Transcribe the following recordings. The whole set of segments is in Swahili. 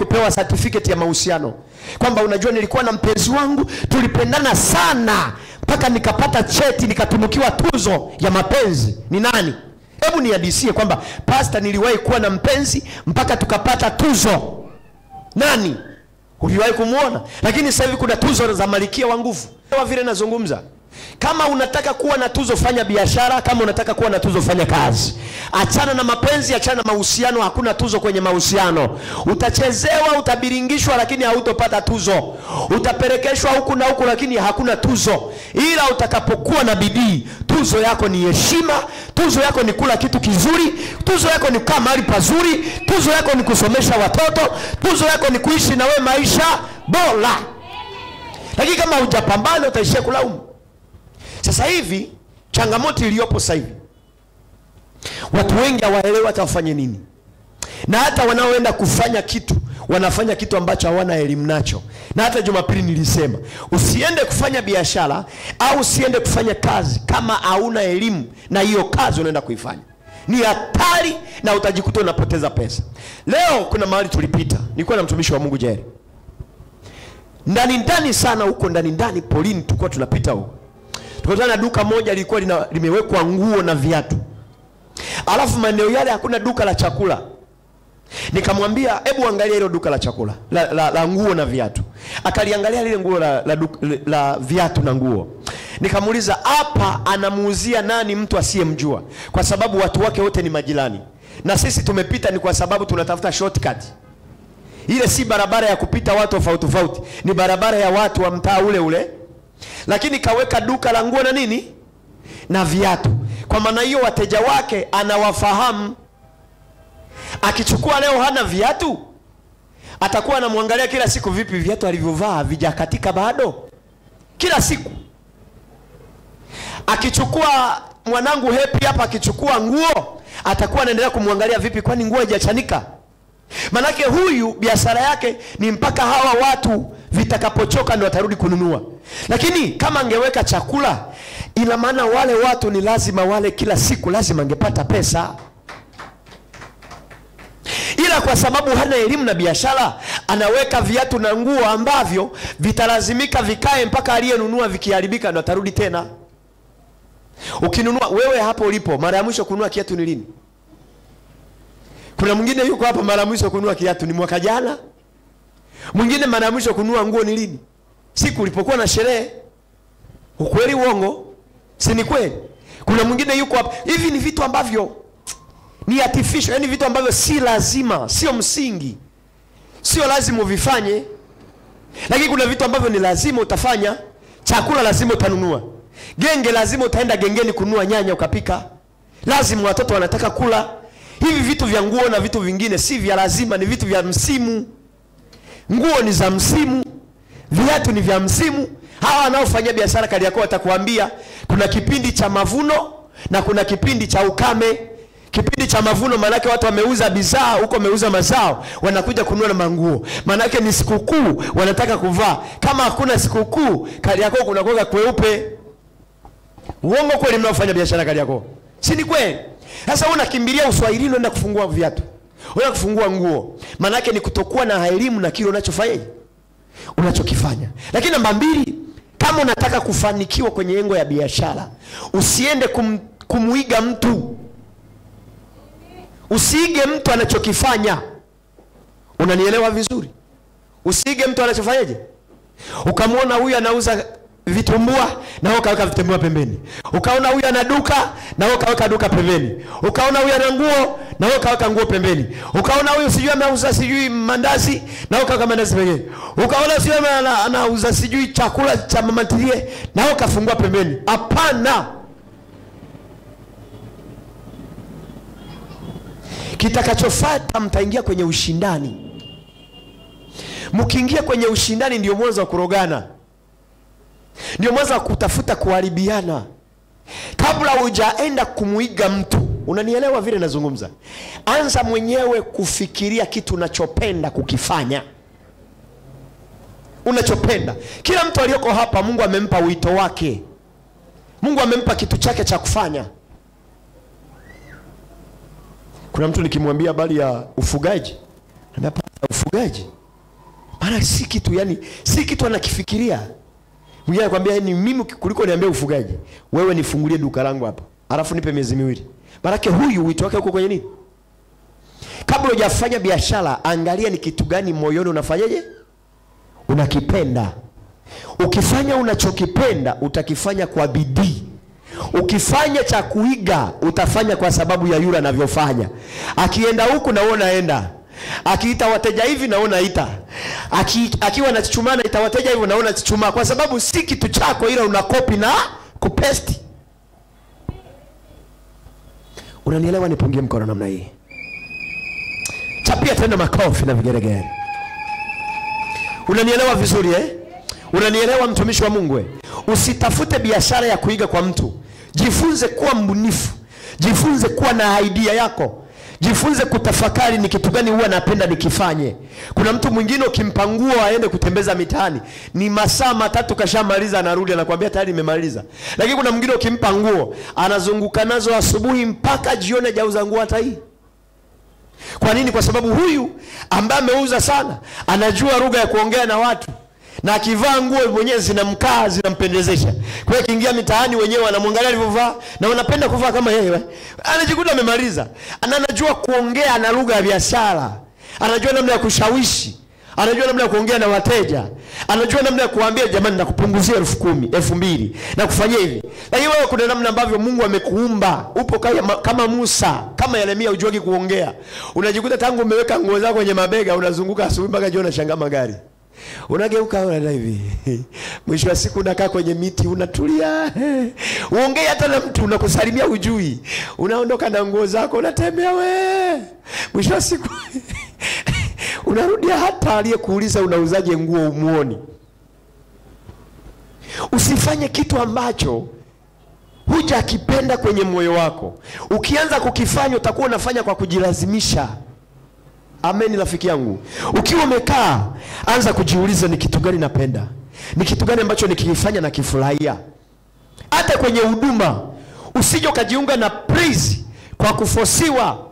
kupewa certificate ya mahusiano? Kwamba unajua nilikuwa na mpenzi wangu, tulipendana sana mpaka nikapata cheti, nikatunukiwa tuzo ya mapenzi. Ni nani? Hebu nihadisie kwamba pastor, niliwahi kuwa na mpenzi mpaka tukapata tuzo. Nani? Uliwahi kumuona? Lakini sasa hivi kuna tuzo za malkia wa nguvu. Kama vile nazungumza, kama unataka kuwa na tuzo fanya biashara, kama unataka kuwa na tuzo fanya kazi. Achana na mapenzi, achana na mahusiano. Hakuna tuzo kwenye mahusiano. Utachezewa, utabiringishwa, lakini hautopata tuzo. Utapelekeshwa huku na huku, lakini hakuna tuzo. Ila utakapokuwa na bidii, tuzo yako ni heshima, tuzo yako ni kula kitu kizuri, tuzo yako ni kukaa mahali pazuri, tuzo yako ni kusomesha watoto, tuzo yako ni kuishi na we maisha bora. Lakini kama hujapambana utaishia kulaumu. Sasa hivi changamoto iliyopo sasa hivi, watu wengi hawaelewi hata wafanye nini. Na hata wanaoenda kufanya kitu, wanafanya kitu ambacho hawana elimu nacho. Na hata Jumapili nilisema, usiende kufanya biashara au usiende kufanya kazi kama hauna elimu na hiyo kazi unaenda kuifanya. Ni hatari na utajikuta unapoteza pesa. Leo kuna mahali tulipita, nilikuwa na mtumishi wa Mungu Jerry. Ndani ndani sana huko, ndani ndani polini tulikuwa tunapita huko. Tukutana na duka moja lilikuwa limewekwa nguo na viatu. Alafu maeneo yale hakuna duka la chakula. Nikamwambia hebu angalia hilo duka la chakula, la nguo na viatu. Akaliangalia lile nguo la viatu na nguo. Nikamuuliza hapa anamuuzia nani mtu asiyemjua? Kwa sababu watu wake wote ni majirani. Na sisi tumepita ni kwa sababu tunatafuta shortcut. Ile si barabara ya kupita watu tofauti tofauti, ni barabara ya watu wa mtaa ule ule. Lakini kaweka duka la nguo na nini? Na viatu. Kwa maana hiyo wateja wake anawafahamu. Akichukua leo hana viatu, atakuwa anamwangalia kila siku, vipi viatu alivyovaa havijakatika bado? Kila siku. Akichukua mwanangu Happy hapa, akichukua nguo, atakuwa anaendelea kumwangalia, vipi kwani nguo haijachanika? Manake huyu biashara yake ni mpaka hawa watu vitakapochoka ndio watarudi kununua. Lakini kama angeweka chakula, ina maana wale watu ni lazima wale kila siku, lazima angepata pesa. Ila kwa sababu hana elimu na biashara, anaweka viatu na nguo ambavyo vitalazimika vikae mpaka aliyenunua vikiharibika ndio atarudi tena. Ukinunua wewe hapo ulipo, mara ya mwisho kununua kiatu ni lini? Kuna mwingine yuko hapa mara ya mwisho kununua kiatu ni mwaka jana. Mwingine mara ya mwisho kununua nguo ni lini? Siku ulipokuwa na sherehe. Ukweli uongo? Si ni kweli? Kuna mwingine yuko hapa. Hivi ni vitu ambavyo ni artificial, yani vitu ambavyo si lazima, sio msingi. Sio lazima uvifanye. Lakini kuna vitu ambavyo ni lazima utafanya. Chakula lazima utanunua. Genge lazima utaenda gengeni kununua nyanya ukapika. Lazima watoto wanataka kula. Hivi vitu vya nguo na vitu vingine si vya lazima, ni vitu vya msimu. Nguo ni za msimu, viatu ni vya msimu. Hawa wanaofanya biashara Kariakoo watakuambia kuna kipindi cha mavuno na kuna kipindi cha ukame. Kipindi cha mavuno maanake watu wameuza bidhaa huko, wameuza mazao, wanakuja kununua na manguo. Maanake ni sikukuu, wanataka kuvaa. Kama hakuna sikukuu, Kariakoo kuna kuwa kweupe. Uongo kweli mnaofanya biashara Kariakoo? Si ni kweli? Sasa wewe unakimbilia uswahilini unaenda kufungua viatu, unaenda kufungua nguo. Maanake ni kutokuwa na elimu na kile unachofanya, unachokifanya. Lakini namba mbili, kama unataka kufanikiwa kwenye engo ya biashara, usiende kumuiga mtu. Usiige mtu anachokifanya. Unanielewa vizuri? Usiige mtu anachofanyaje? Ukamwona huyu anauza vitumbua na wewe ukaweka vitumbua pembeni. Ukaona huyu ana duka na wewe ukaweka duka pembeni. Ukaona huyu ana nguo na wewe ukaweka nguo pembeni. Ukaona huyu sijui anauza sijui mandazi na wewe ukaweka mandazi pembeni. Ukaona sijui anauza sijui chakula cha mama ntilie na wewe ukafungua pembeni. Hapana. Kitakachofuata mtaingia kwenye ushindani. Mkiingia kwenye ushindani ndio mwanzo wa kurogana. Ndio mwanzo wa kutafuta kuharibiana. Kabla hujaenda kumuiga mtu, unanielewa vile nazungumza? Anza mwenyewe kufikiria kitu unachopenda kukifanya. Unachopenda. Kila mtu aliyoko hapa Mungu amempa wito wake. Mungu amempa kitu chake cha kufanya. Kuna mtu nikimwambia habari ya ufugaji, Naambia ufugaji. Maana si kitu, yani si kitu anakifikiria. Mwingine anakuambia ni mimi kuliko niambie ufugaji. Wewe nifungulie duka langu hapa, alafu nipe miezi miwili. Maana huyu wito wake uko kwenye nini? Kabla hujafanya biashara, angalia ni kitu gani moyoni unafanyaje? Unakipenda. Ukifanya unachokipenda, utakifanya kwa bidii. Ukifanya cha kuiga, utafanya kwa sababu ya yule anavyofanya. Akienda huku na wewe unaenda. Akiita wateja hivi na wewe unaita. Akiwa anachuchumaa na ita wateja hivyo na wewe unachuchumaa, kwa sababu si kitu chako, ila unakopi na kupesti. Unanielewa? Nipungie mkono namna hii. Chapia tena makofi na vigeregere. Unanielewa vizuri eh? Unanielewa mtumishi wa Mungu eh? Usitafute biashara ya kuiga kwa mtu. Jifunze kuwa mbunifu. Jifunze kuwa na idea yako. Jifunze kutafakari ni kitu gani huwa napenda nikifanye. Kuna mtu mwingine ukimpa nguo aende kutembeza mitaani, ni masaa matatu kashamaliza, anarudi anakuambia tayari nimemaliza. Lakini kuna mwingine ukimpa nguo anazunguka nazo asubuhi mpaka jioni, hajauza nguo hata hii. Kwa nini? Kwa sababu huyu ambaye ameuza sana anajua lugha ya kuongea na watu, na akivaa nguo mwenyewe zinamkaa, zinampendezesha. Kwa hiyo akiingia mitaani wenyewe wanamwangalia alivyovaa na wanapenda kuvaa kama yeye. Anajikuta amemaliza. Anajua kuongea na lugha ya biashara. Anajua namna ya kushawishi. Anajua namna ya kuongea na wateja. Anajua namna ya kuambia jamani nakupunguzia 10,000, 2,000, na kufanyia hivi. Lakini wewe kuna namna ambavyo Mungu amekuumba. Upo kama Musa, kama Yeremia, hujuagi kuongea. Unajikuta tangu umeweka nguo zako kwenye mabega unazunguka asubuhi mpaka jioni, unashangaa magari. Unageuka unaenda hivi. Mwisho wa siku unakaa kwenye miti unatulia. Uongee hata na mtu unakusalimia hujui. Unaondoka na nguo zako unatembea we. Mwisho wa siku unarudia hata aliyekuuliza unauzaje nguo umuoni. Usifanye kitu ambacho hujakipenda kwenye moyo wako. Ukianza kukifanya utakuwa unafanya kwa kujilazimisha. Amen rafiki yangu. Ukiwa umekaa, anza kujiuliza ni kitu gani napenda. Ni kitu gani ambacho nikifanya na kifurahia. Hata kwenye huduma, usije ukajiunga na praise kwa kufosiwa.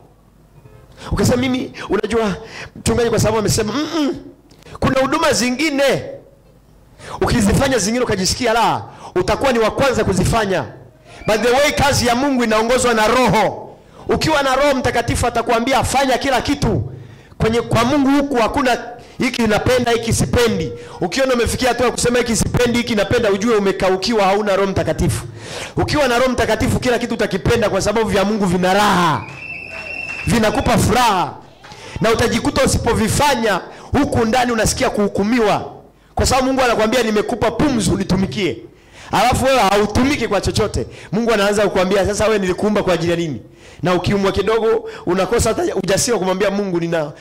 Ukasema mimi unajua mchungaji kwa sababu amesema Kuna huduma zingine ukizifanya zingine ukajisikia la, utakuwa ni wa kwanza kuzifanya. By the way, kazi ya Mungu inaongozwa na Roho. Ukiwa na Roho Mtakatifu atakwambia fanya kila kitu. Kwenye kwa Mungu huku hakuna hiki napenda hiki sipendi. Ukiona umefikia hatua kusema hiki sipendi hiki napenda, ujue umekaukiwa, hauna Roho Mtakatifu. Ukiwa na Roho Mtakatifu kila kitu utakipenda, kwa sababu vya Mungu vina raha, vinakupa furaha. Na utajikuta usipovifanya huku ndani unasikia kuhukumiwa, kwa sababu Mungu anakuambia nimekupa pumzi unitumikie, alafu wewe hautumiki kwa chochote. Mungu anaanza kukuambia sasa wewe nilikuumba kwa ajili ya nini? Na ukiumwa kidogo unakosa hata ujasiri kumwambia Mungu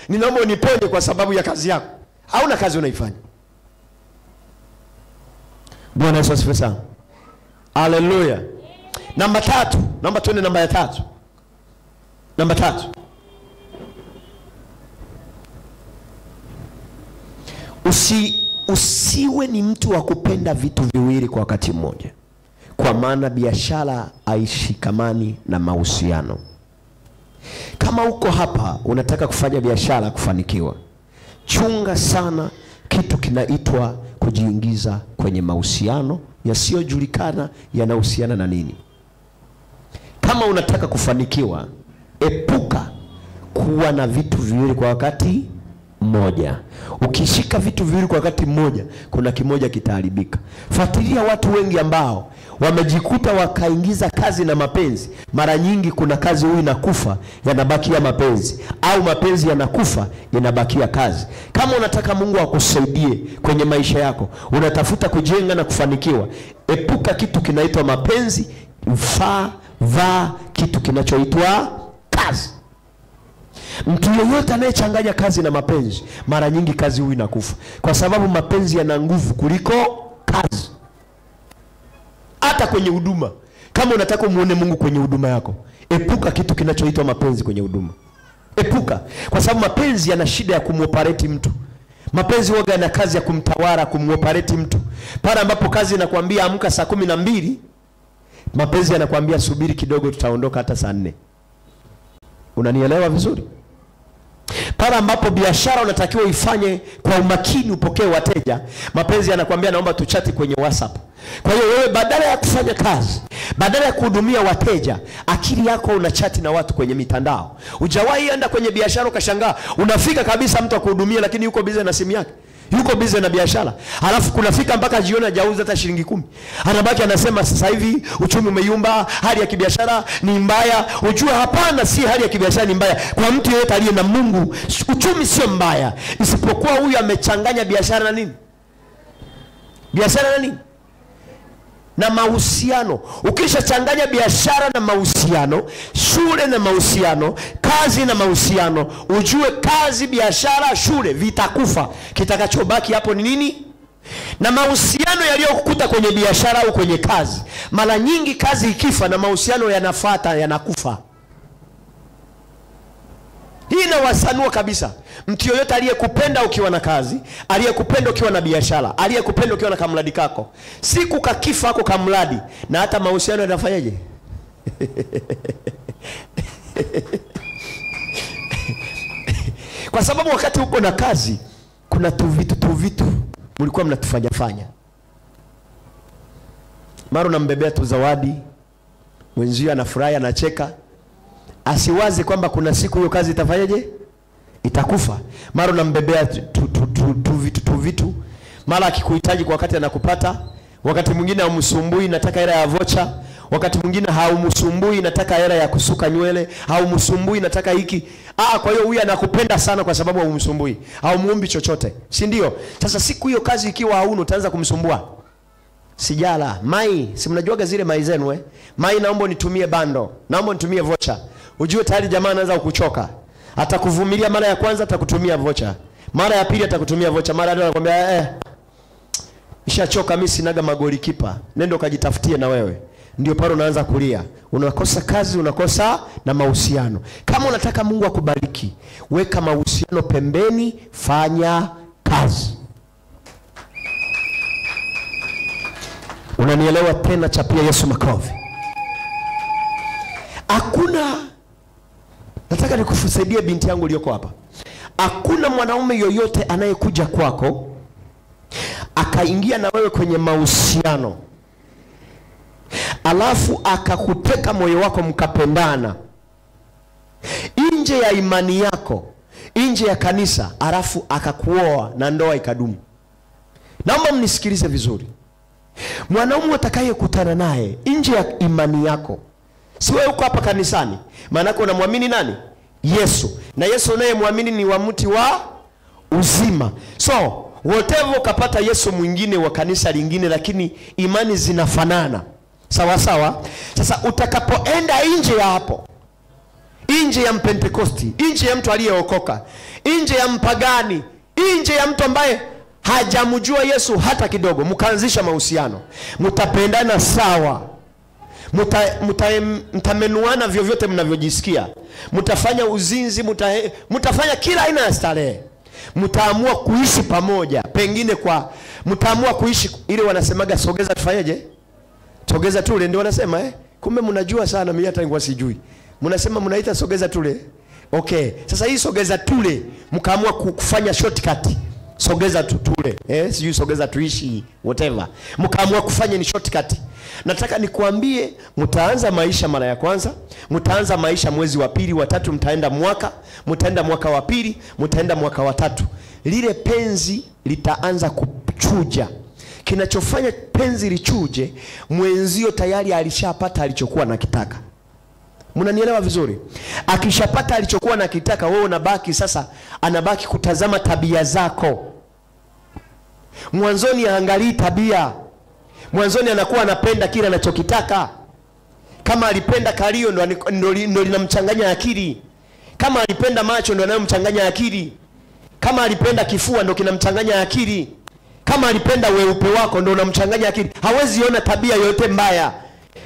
ninaomba uniponye kwa sababu ya kazi yako. Hauna kazi unaifanya. Bwana Yesu asifiwe sana. Haleluya. Namba 3, namba tuende namba ya 3. Namba 3. Usiwe ni mtu wa kupenda vitu viwili kwa wakati mmoja. Kwa maana biashara haishikamani na mahusiano. Kama uko hapa unataka kufanya biashara kufanikiwa, chunga sana kitu kinaitwa kujiingiza kwenye mahusiano yasiyojulikana yanahusiana na nini. Kama unataka kufanikiwa, epuka kuwa na vitu viwili kwa wakati mmoja. Ukishika vitu viwili kwa wakati mmoja, kuna kimoja kitaharibika. Fuatilia watu wengi ambao wamejikuta wakaingiza kazi na mapenzi. Mara nyingi kuna kazi huyu inakufa, yanabakia mapenzi, au mapenzi yanakufa, yanabakia kazi. Kama unataka Mungu akusaidie kwenye maisha yako, unatafuta kujenga na kufanikiwa, epuka kitu kinaitwa mapenzi, vaa kitu kinachoitwa kazi. Mtu yeyote anayechanganya kazi na mapenzi, mara nyingi kazi huyu inakufa, kwa sababu mapenzi yana nguvu kuliko kazi. Hata kwenye huduma, kama unataka muone Mungu kwenye huduma yako, epuka kitu kinachoitwa mapenzi kwenye huduma. Epuka, kwa sababu mapenzi yana shida ya kumuoperate mtu. Mapenzi huwa yana kazi ya kumtawala, kumuoperate mtu. Pale ambapo kazi inakwambia amka saa 12, mapenzi yanakwambia subiri kidogo, tutaondoka hata saa 4. Unanielewa vizuri? Pale ambapo biashara unatakiwa ifanye kwa umakini, upokee wateja, mapenzi yanakuambia naomba tuchati kwenye WhatsApp. Kwa hiyo wewe badala ya kufanya kazi, badala ya kuhudumia wateja, akili yako unachati na watu kwenye mitandao. Hujawahi enda kwenye biashara ukashangaa, unafika kabisa mtu akuhudumia lakini yuko busy na simu yake, yuko busy na biashara. Halafu kunafika mpaka jioni hajauza hata shilingi 10. Anabaki anasema sasa hivi uchumi umeyumba, hali ya kibiashara ni mbaya. Ujue hapana, si hali ya kibiashara ni mbaya. Kwa mtu yeyote aliye na Mungu, uchumi sio mbaya, isipokuwa huyu amechanganya biashara na nini? Biashara na nini? Na mahusiano. Ukishachanganya biashara na mahusiano, shule na mahusiano, kazi na mahusiano, ujue kazi, biashara, shule vitakufa. Kitakachobaki hapo ni nini? Na mahusiano yaliyokukuta kwenye biashara au kwenye kazi, mara nyingi kazi ikifa na mahusiano yanafuata, yanakufa. Hii inawasanua kabisa. Mtu yoyote aliyekupenda ukiwa na kazi, aliyekupenda ukiwa na biashara, aliyekupenda ukiwa na kamradi kako, siku kakifa hako kamradi, na hata mahusiano yanafanyaje? Kwa sababu wakati uko na kazi, kuna tuvitu mlikuwa mnatufanya fanya. Mara unambebea tu zawadi, mwenzio anafurahi, anacheka, asiwaze kwamba kuna siku hiyo kazi itafanyaje? Itakufa. Mara unambebea tu vitu. Mara akikuhitaji kwa wakati anakupata. Wakati mwingine haumsumbui, nataka hela ya vocha. Wakati mwingine haumsumbui, nataka hela ya kusuka nywele. Haumsumbui, nataka hiki. Kwa hiyo huyu anakupenda sana kwa sababu haumsumbui, haumuombi chochote, si ndio? Sasa siku hiyo kazi ikiwa hauna, utaanza kumsumbua. Sijala, mai, si mnajuaga zile mai zenu eh? Mai, naomba nitumie bando, naomba nitumie vocha. Ujue tayari jamaa anaanza kukuchoka. Atakuvumilia mara ya kwanza, atakutumia vocha. Mara ya pili atakutumia vocha, mara ya tatu anakuambia nishachoka mimi, sinaga magoli kipa. Nenda ukajitafutie na wewe. Ndio pale unaanza kulia. Unakosa kazi, unakosa na mahusiano. Kama unataka Mungu akubariki, weka mahusiano pembeni, fanya kazi. Unanielewa tena? Chapia Yesu makofi. Hakuna, nataka nikusaidie binti yangu iliyoko hapa. Hakuna mwanaume yoyote anayekuja kwako akaingia na wewe kwenye mahusiano alafu akakuteka moyo wako mkapendana nje ya imani yako, nje ya kanisa, alafu akakuoa na ndoa ikadumu. Naomba mnisikilize vizuri. Mwanaume utakayekutana naye nje ya imani yako, si wewe uko hapa kanisani, maana yako unamwamini nani? Yesu. Na Yesu unayemwamini ni wa mti wa uzima. So whatever ukapata Yesu mwingine wa kanisa lingine, lakini imani zinafanana. Sawa sawa. Sasa utakapoenda nje ya hapo, nje ya Mpentekosti, nje ya mtu aliyeokoka, nje ya mpagani, nje ya mtu ambaye hajamjua Yesu hata kidogo, mkaanzisha mahusiano, mtapendana sawa, mtamenuana vyovyote mnavyojisikia, mtafanya uzinzi, mtafanya kila aina ya starehe, mtaamua kuishi pamoja, pengine kwa mtaamua kuishi ile wanasemaga sogeza tufanyeje? Sogeza tule, ndio wanasema eh? Kumbe mnajua sana, mimi hata nilikuwa sijui. Mnasema mnaita sogeza tule. Okay, sasa hii sogeza tule mkaamua kufanya shortcut. Sogeza tule, sijui sogeza tuishi, whatever. Mkaamua kufanya ni shortcut. Nataka nikuambie, mtaanza maisha mara ya kwanza, mtaanza maisha mwezi wa pili, wa tatu, mtaenda mwaka, mtaenda mwaka wa pili, mtaenda mwaka wa tatu. Lile penzi litaanza kuchuja. Kinachofanya penzi lichuje, mwenzio tayari alishapata alichokuwa nakitaka. Mnanielewa vizuri? Akishapata alichokuwa nakitaka, wewe unabaki sasa, anabaki kutazama tabia zako. Mwanzoni haangalii tabia. Mwanzoni anakuwa anapenda kile anachokitaka. Kama alipenda kalio ndo linamchanganya akili. Kama alipenda macho ndo anayomchanganya akili. Kama alipenda kifua ndo kinamchanganya akili. Kama alipenda weupe wako ndo unamchanganya akili. Hawezi ona tabia yoyote mbaya.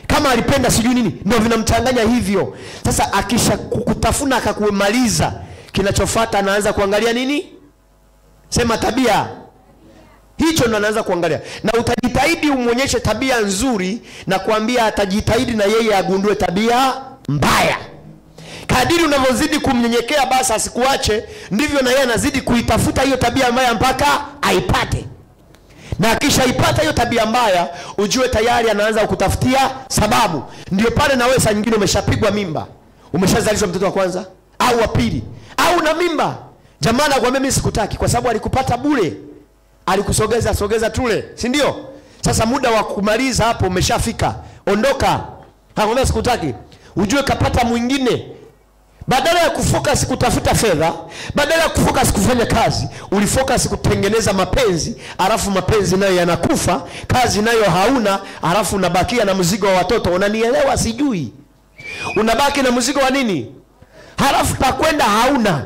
Kama alipenda sijui nini ndo vinamchanganya hivyo. Sasa akisha kukutafuna akakumaliza, kinachofuata anaanza kuangalia nini? Sema tabia. Hicho ndo anaanza kuangalia. Na utajitahidi umuonyeshe tabia nzuri na kuambia atajitahidi na yeye agundue tabia mbaya. Kadiri unavyozidi kumnyenyekea basi asikuache, ndivyo na yeye anazidi kuitafuta hiyo tabia mbaya mpaka aipate. Na akishaipata hiyo tabia mbaya, ujue tayari anaanza kukutafutia sababu. Ndio pale na wewe saa nyingine umeshapigwa mimba, umeshazalishwa mtoto wa kwanza au wa pili au na mimba. Jamaa anakuambia mimi sikutaki, kwa sababu alikupata bure, alikusogeza sogeza tule, si ndio? Sasa muda wa kumaliza hapo umeshafika, ondoka. Anakuambia sikutaki, ujue kapata mwingine. Badala ya kufocus kutafuta fedha, badala ya kufocus kufanya kazi, ulifocus kutengeneza mapenzi, alafu mapenzi nayo yanakufa, kazi nayo hauna, alafu unabakia na mzigo wa watoto. Unanielewa? Sijui. Unabaki na mzigo wa nini? Halafu pa kwenda hauna.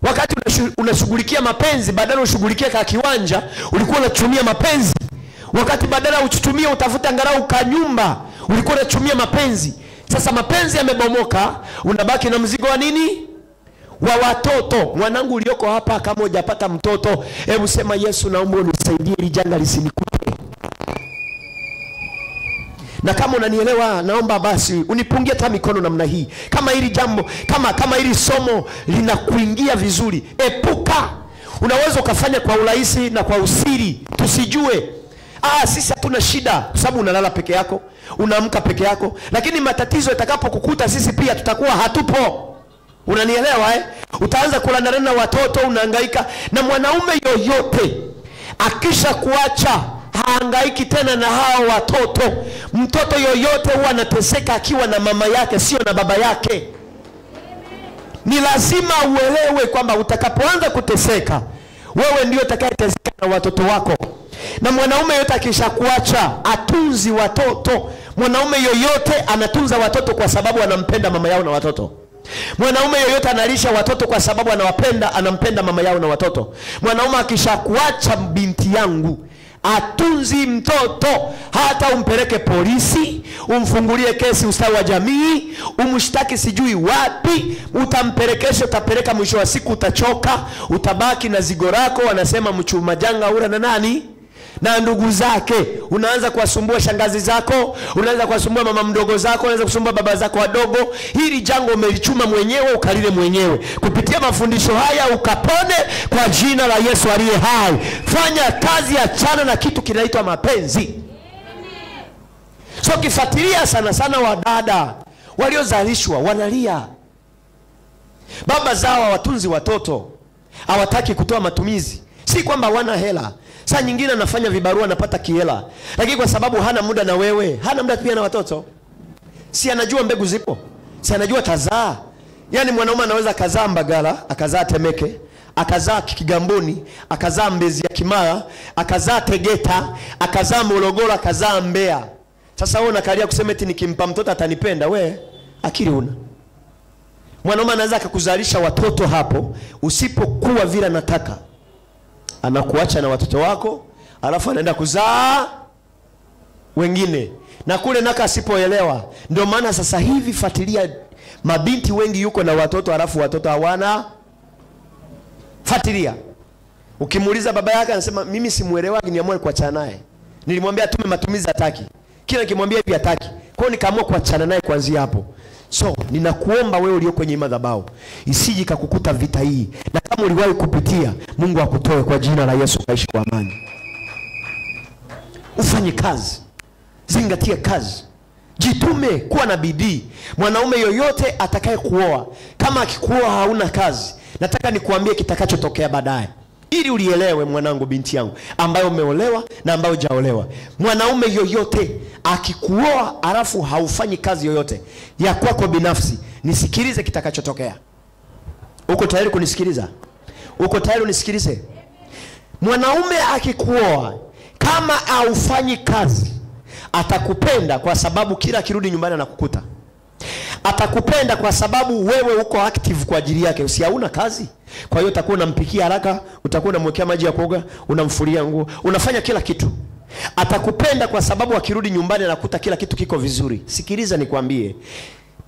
Wakati unashughulikia mapenzi, badala ushughulikie ka kiwanja, ulikuwa unatumia mapenzi. Wakati badala uchutumie utafuta angalau ka nyumba, ulikuwa unatumia mapenzi. Sasa mapenzi yamebomoka, unabaki na mzigo wa nini? Wa watoto. Mwanangu ulioko hapa, kama hujapata mtoto, hebu sema Yesu, naomba unisaidie ili janga lisinikute. Na kama unanielewa, naomba basi unipungie hata mikono namna hii. Kama hili jambo, kama hili somo linakuingia vizuri, epuka. Unaweza ukafanya kwa urahisi na kwa usiri, tusijue. Sisi hatuna shida, kwa sababu unalala peke yako, unaamka peke yako, lakini matatizo yatakapokukuta sisi pia tutakuwa hatupo. Unanielewa eh? Utaanza kulandana na watoto, unahangaika. Na mwanaume yoyote akisha kuacha hahangaiki tena na hao watoto. Mtoto yoyote huwa anateseka akiwa na mama yake, sio na baba yake. Ni lazima uelewe kwamba utakapoanza kuteseka, wewe ndio utakayeteseka na watoto wako. Na mwanaume yote akishakuacha atunzi watoto. Mwanaume yoyote anatunza watoto kwa sababu anampenda mama yao na watoto. Mwanaume yoyote analisha watoto kwa sababu anawapenda, anampenda mama yao na watoto. Mwanaume akishakuacha, binti yangu, atunzi mtoto, hata umpeleke polisi, umfungulie kesi ustawi wa jamii, umshtaki sijui wapi, utampelekesha, utapeleka, mwisho wa siku utachoka, utabaki na zigo lako. Wanasema mchuma janga ura na nani? Na ndugu zake. Unaanza kuwasumbua shangazi zako, unaanza kuwasumbua mama mdogo zako, unaanza kusumbua baba zako wadogo. Hili jango umelichuma mwenyewe, ukalile mwenyewe. Kupitia mafundisho haya ukapone kwa jina la Yesu aliye hai. Fanya kazi, achana na kitu kinaitwa mapenzi. So kifuatilia sana sana wadada waliozalishwa wanalia. Baba zao hawatunzi watoto, hawataki kutoa matumizi. Si kwamba wana hela. Saa nyingine anafanya vibarua anapata kihela, lakini kwa sababu hana muda na wewe, hana muda pia na watoto. Si anajua mbegu zipo, si anajua tazaa. Yaani mwanaume anaweza akazaa Mbagala, akazaa Temeke, akazaa Kigamboni, akazaa Mbezi ya Kimara, akazaa Tegeta, akazaa Morogoro, akazaa Mbeya. Sasa wewe unakalia kusema eti nikimpa mtoto atanipenda. We akili una. Mwanaume anaweza akakuzalisha watoto hapo, usipokuwa vile anataka anakuacha na watoto wako, alafu anaenda kuzaa wengine. Na kule naka asipoelewa. Ndio maana sasa hivi fuatilia mabinti wengi yuko na watoto alafu watoto hawana. Fuatilia. Ukimuuliza baba yake anasema mimi simuelewa, niamua kuachana naye. Nilimwambia atume matumizi hataki. Kila nikimwambia hivi hataki. Kwa hiyo nikaamua kuachana naye kuanzia hapo. So ninakuomba wewe ulio kwenye madhabahu, isije kukukuta vita hii. Na kama uliwahi kupitia, Mungu akutoe kwa jina la Yesu, kaishi kwa amani. Ufanye kazi, zingatia kazi, jitume, kuwa na bidii. Mwanaume yoyote atakaye kuoa, kama akikuoa hauna kazi, nataka nikuambie kitakachotokea baadaye, ili ulielewe mwanangu, binti yangu, ambayo umeolewa na ambayo hujaolewa. Mwanaume yoyote akikuoa alafu haufanyi kazi yoyote ya kwako binafsi, nisikilize kitakachotokea. Uko tayari kunisikiliza? Uko tayari unisikilize? Mwanaume akikuoa kama haufanyi kazi, atakupenda kwa sababu kila akirudi nyumbani anakukuta. Atakupenda kwa sababu wewe uko active kwa ajili yake. Si hauna kazi, kwa hiyo utakuwa unampikia haraka, utakuwa unamwekea maji ya kuoga, unamfulia nguo, unafanya kila kitu. Atakupenda kwa sababu akirudi nyumbani anakuta kila kitu kiko vizuri. Sikiliza nikwambie,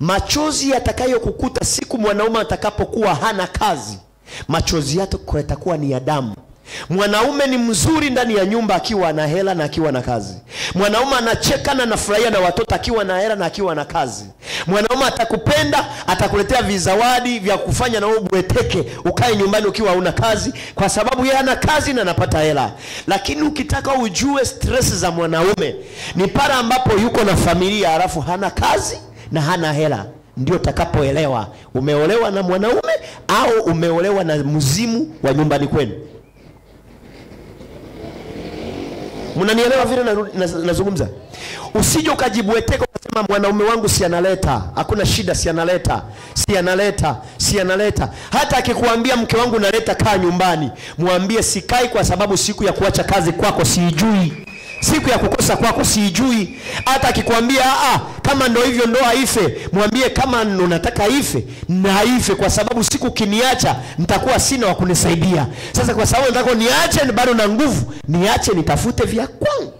machozi yatakayokukuta siku mwanaume atakapokuwa hana kazi, machozi yako yatakuwa ni ya damu. Mwanaume ni mzuri ndani ya nyumba akiwa na hela na akiwa na kazi. Mwanaume anacheka na anafurahia na watoto akiwa na hela na akiwa na kazi. Mwanaume atakupenda, atakuletea vizawadi vya kufanya na wewe ubweteke, ukae nyumbani ukiwa huna kazi, kwa sababu yeye ana kazi na anapata hela. Lakini ukitaka ujue stress za mwanaume ni pale ambapo yuko na familia alafu hana kazi na hana hela. Ndio utakapoelewa umeolewa na mwanaume au umeolewa na mzimu wa nyumbani kwenu. Mnanielewa vile nazungumza? Usije ukajibweteka ukasema mwanaume wangu si analeta, hakuna shida, si analeta, si analeta, si analeta. Hata akikuambia mke wangu naleta, kaa nyumbani, mwambie sikai kwa sababu siku ya kuacha kazi kwako siijui. Siku ya kukosa kwako siijui. Hata akikwambia kama ndo hivyo ndoa ife, mwambie kama unataka ife na ife, kwa sababu siku kiniacha nitakuwa sina wa kunisaidia. Sasa kwa sababu nataka niache bado na nguvu, niache nitafute vya kwangu.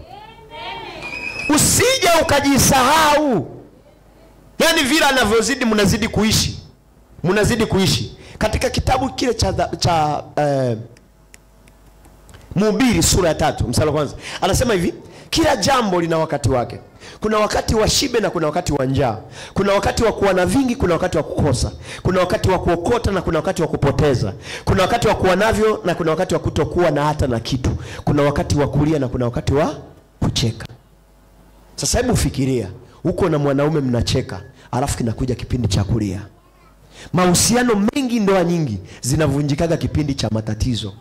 Usije ukajisahau. Yaani vile anavyozidi mnazidi kuishi. Mnazidi kuishi. Katika kitabu kile cha Mhubiri sura ya 3 mstari wa kwanza, anasema hivi: kila jambo lina wakati wake. Kuna wakati wa shibe na kuna wakati wa njaa. Kuna wakati wa kuwa na vingi, kuna wakati wa kukosa. Kuna wakati wa kuokota na kuna wakati wa kupoteza. Kuna wakati wa kuwa navyo na kuna wakati wa kutokuwa na hata na kitu. Kuna wakati wa kulia na kuna wakati wa kucheka. Sasa hebu fikiria, uko na mwanaume mnacheka, alafu kinakuja kipindi cha kulia. Mahusiano mengi, ndoa nyingi zinavunjikaga kipindi cha matatizo.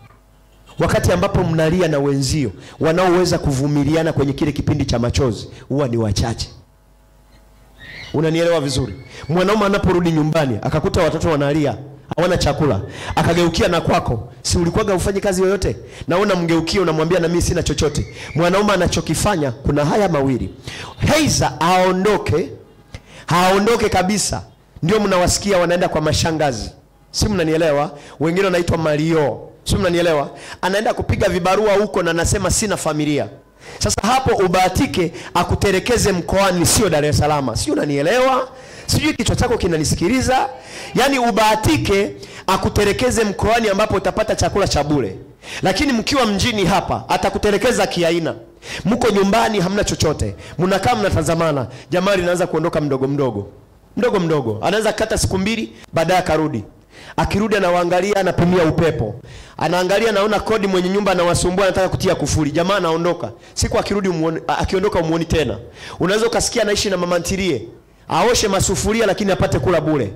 Wakati ambapo mnalia na wenzio, wanaoweza kuvumiliana kwenye kile kipindi cha machozi huwa ni wachache. Unanielewa vizuri? Mwanaume anaporudi nyumbani akakuta watoto wanalia, hawana chakula, akageukia na kwako, si ulikuwaga ufanye kazi yoyote? Naona mgeukia unamwambia na mimi sina chochote. Mwanaume anachokifanya kuna haya mawili. Heiza aondoke, haondoke kabisa. Ndio mnawasikia wanaenda kwa mashangazi. Si mnanielewa? Wengine wanaitwa malio. Si mnanielewa? Anaenda kupiga vibarua huko na anasema sina familia. Sasa hapo ubahatike akuterekeze mkoani, sio Dar es Salaam. Si unanielewa? Sijui kichwa chako kinanisikiliza. Yaani ubahatike akuterekeze mkoani ambapo utapata chakula cha bure. Lakini mkiwa mjini hapa atakuterekeza kiaina. Mko nyumbani hamna chochote. Mnakaa mnatazamana. Jamaa linaanza kuondoka mdogo mdogo. Mdogo mdogo. Anaanza kata siku mbili, baadaye akarudi. Akirudi anawaangalia, anapimia upepo. Anaangalia, naona kodi mwenye nyumba anawasumbua, anataka kutia kufuli. Jamaa anaondoka. Siku akirudi umuone, akiondoka umuoni tena. Unaweza ukasikia anaishi na mama ntilie. Aoshe masufuria lakini apate kula bure.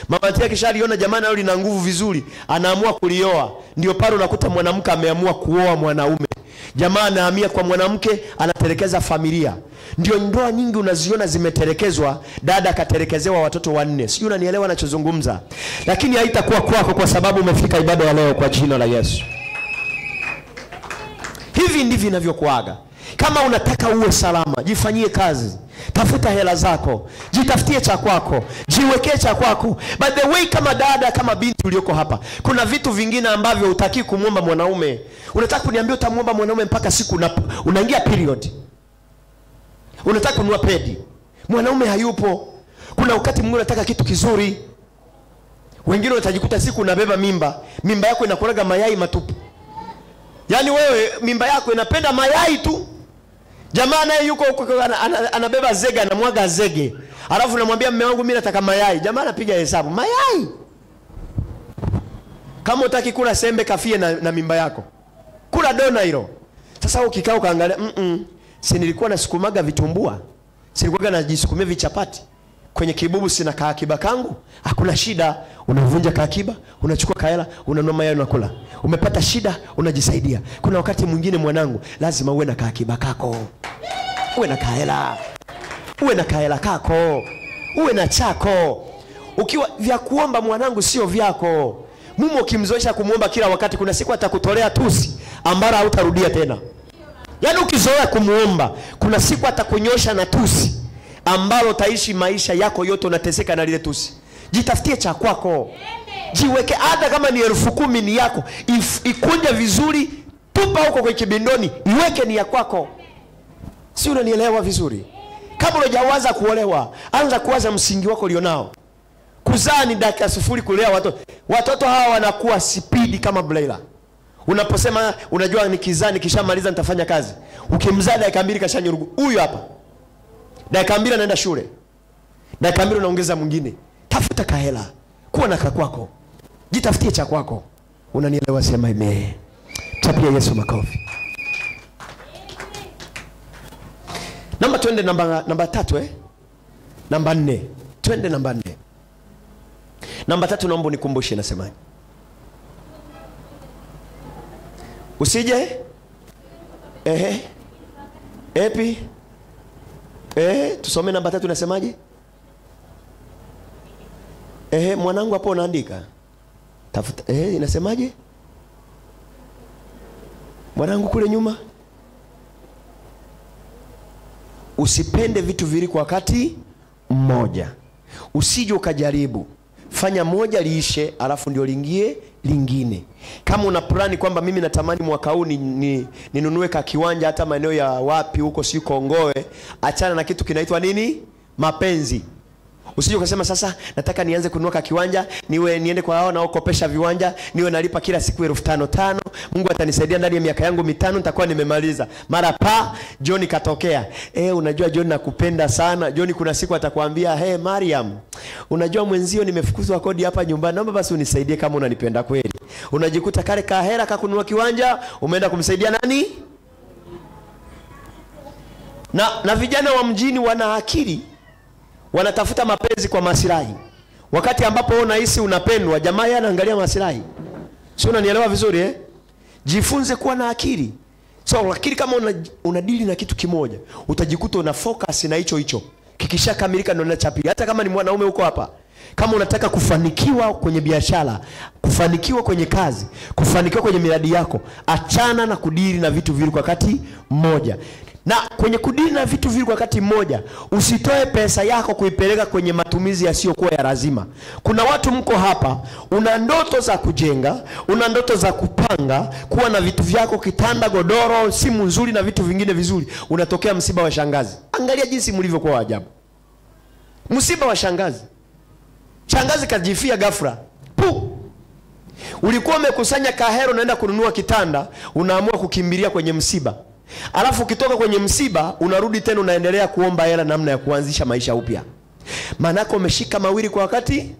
Mama ntilie kishaliona jamaa nayo lina nguvu vizuri, anaamua kulioa. Ndio pale unakuta mwanamke ameamua kuoa mwanaume. Jamaa anahamia kwa mwanamke, anatelekeza familia. Ndio ndoa nyingi unaziona zimetelekezwa, dada akatelekezewa watoto 4. Sijui unanielewa ninachozungumza. Lakini haitakuwa kwako kwa sababu umefika ibada ya leo kwa jina la Yesu. Hivi ndivyo inavyokuaga. Kama unataka uwe salama, jifanyie kazi. Tafuta hela zako, jitafutie cha kwako, jiwekee cha kwako. By the way, kama dada, kama binti ulioko hapa, kuna vitu vingine ambavyo hutaki kumuomba mwanaume. Unataka kuniambia utamuomba mwanaume mpaka siku unaingia period. Unataka kununua pedi, mwanaume hayupo. Kuna wakati mwingine unataka kitu kizuri. Wengine watajikuta siku unabeba mimba, mimba yako inakulaga mayai matupu. Yaani wewe mimba yako inapenda mayai tu. Jamaa naye yuko huko anabeba zege, anamwaga zege. Alafu namwambia mume wangu mimi nataka mayai. Jamaa anapiga hesabu, mayai. Kama hutaki kula sembe kafie na mimba yako. Kula dona hilo. Sasa ukikaa ukaangalia, si nilikuwa nasukumaga vitumbua, si nilikuwa najisukumia vichapati. Kwenye kibubu sina kaakiba kangu, hakuna shida. Unavunja kaakiba, unachukua kaela, unanunua mayai unakula. Umepata shida, unajisaidia. Kuna wakati mwingine mwanangu, lazima uwe na kaakiba kako. Uwe na kaela. Uwe na kaela kako. Uwe na chako. Ukiwa vya kuomba mwanangu sio vyako. Mume ukimzoesha kumuomba kila wakati, kuna siku atakutolea tusi ambalo hautarudia tena. Yaani ukizoea kumuomba, kuna siku atakunyosha na tusi ambalo utaishi maisha yako yote unateseka na lile tusi. Jitafutie cha kwako. Jiweke, hata kama ni 10,000 ni yako. Ikunje vizuri, tupa huko kwa kibindoni, iweke ni ya kwako. Si unanielewa vizuri? Kabla hujaanza kuolewa, anza kuwaza msingi wako ulionao. Kuzaa ni dakika 0, kulea watoto. Watoto hawa wanakuwa spidi kama broiler. Unaposema unajua nikizaa nikishamaliza nitafanya kazi, ukimzaa dakika 2 kashanyurugu. Huyu hapa dakika 2 anaenda shule, dakika 2 unaongeza mwingine. Tafuta kahela, kuwa na kakwako, jitafutie cha kwako. Unanielewa? Sema amen. Chapia Yesu makofi. Namba twende namba 3 Namba 4. Twende namba 4. Namba 3 naomba nikumbushe nasemaje? Usije epi tusome namba 3 nasemaje? Mwanangu hapo unaandika. Tafuta inasemaje? Mwanangu kule nyuma. Usipende vitu viwili kwa wakati mmoja. Usije ukajaribu. Fanya moja liishe alafu ndio lingie lingine. Kama una plani kwamba mimi natamani mwaka huu ninunue ka kiwanja hata maeneo ya wapi huko si Kongowe, achana na kitu kinaitwa nini? Mapenzi. Usije ukasema sasa nataka nianze kununua ka kiwanja, niwe niende kwa hao naokopesha viwanja, niwe nalipa kila siku 5,000, Mungu atanisaidia ndani ya miaka yangu 5 nitakuwa nimemaliza. Mara pa John katokea. Unajua John nakupenda sana. John kuna siku atakwambia, "Hey Mariam, unajua mwenzio nimefukuzwa kodi hapa nyumbani, naomba basi unisaidie kama unanipenda kweli." Unajikuta kale kahera ka kununua kiwanja, umeenda kumsaidia nani? Na vijana wa mjini wana akili. Wanatafuta mapenzi kwa masilahi. Wakati ambapo wewe unahisi unapendwa, jamaa yeye anaangalia masilahi. Sio, unanielewa vizuri Jifunze kuwa na akili. So lakini kama unadili na kitu kimoja, utajikuta una focus na hicho hicho. Kikishakamilika ndio cha pili. Hata kama ni mwanaume huko hapa, kama unataka kufanikiwa kwenye biashara, kufanikiwa kwenye kazi, kufanikiwa kwenye miradi yako, achana na kudili na vitu viwili kwa wakati mmoja. Na kwenye kudili na vitu viwili kwa wakati mmoja, usitoe pesa yako kuipeleka kwenye matumizi yasiyokuwa ya lazima. Kuna watu mko hapa, una ndoto za kujenga, una ndoto za kupanga, kuwa na vitu vyako, kitanda, godoro, simu nzuri na vitu vingine vizuri. Unatokea msiba wa shangazi. Angalia jinsi mlivyokuwa ajabu. Msiba wa shangazi. Shangazi kajifia ghafla. Pu! Ulikuwa umekusanya kahero unaenda kununua kitanda, unaamua kukimbilia kwenye msiba. Alafu ukitoka kwenye msiba unarudi tena unaendelea kuomba hela namna ya kuanzisha maisha upya. Maanake umeshika mawili kwa wakati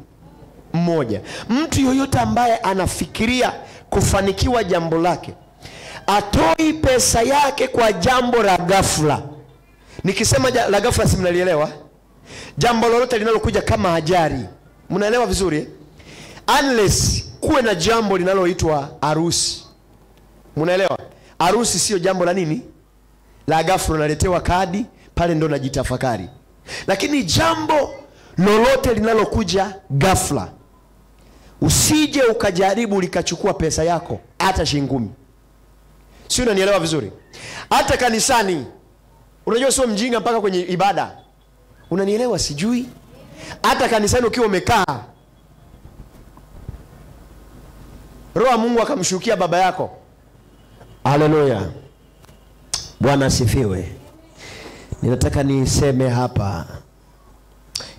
mmoja. Mtu yoyote ambaye anafikiria kufanikiwa jambo lake, atoi pesa yake kwa jambo la ghafla. Nikisema la ghafla si mnalielewa? Jambo lolote linalokuja kama ajali. Mnaelewa vizuri? Unless kuwe na jambo linaloitwa harusi. Mnaelewa? Harusi sio jambo la nini? La ghafla, unaletewa kadi, pale ndo najitafakari. Lakini jambo lolote linalokuja ghafla, usije ukajaribu likachukua pesa yako hata shilingi 10. Sio, unanielewa vizuri? Hata kanisani, unajua sio mjinga mpaka kwenye ibada. Unanielewa sijui? Hata kanisani ukiwa umekaa, Roho Mungu akamshukia baba yako. Haleluya. Bwana asifiwe. Ninataka niseme hapa,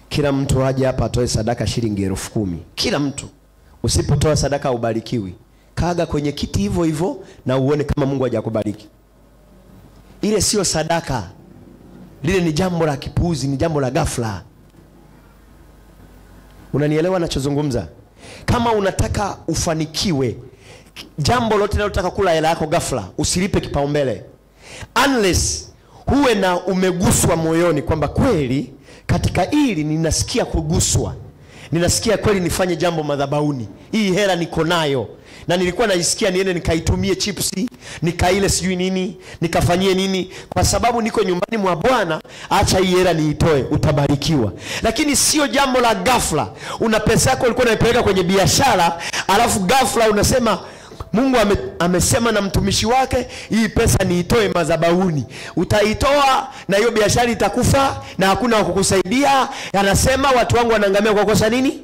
kila mtu aje hapa atoe sadaka shilingi 10,000. Kila mtu. Usipotoa sadaka ubarikiwi. Kaga kwenye kiti hivyo hivyo na uone kama Mungu hajakubariki. Ile sio sadaka. Lile ni jambo la kipuuzi, ni jambo la ghafla. Unanielewa nachozungumza? Kama unataka ufanikiwe, jambo lote linalotaka kula hela yako ghafla, usilipe kipaumbele. Unless huwe na umeguswa moyoni kwamba kweli katika hili ninasikia kuguswa. Ninasikia kweli nifanye jambo madhabahuni. Hii hela niko nayo. Na nilikuwa naisikia niende nikaitumie chipsi, nikaile sijui nini, nikafanyie nini, kwa sababu niko nyumbani mwa Bwana, acha hii hela niitoe, utabarikiwa. Lakini sio jambo la ghafla. Una pesa yako ulikuwa unaipeleka kwenye biashara, alafu ghafla unasema Mungu amesema na mtumishi wake, hii pesa niitoe madhabahuni. Utaitoa na hiyo biashara itakufa na hakuna wa kukusaidia. Anasema watu wangu wanaangamia kwa kosa nini?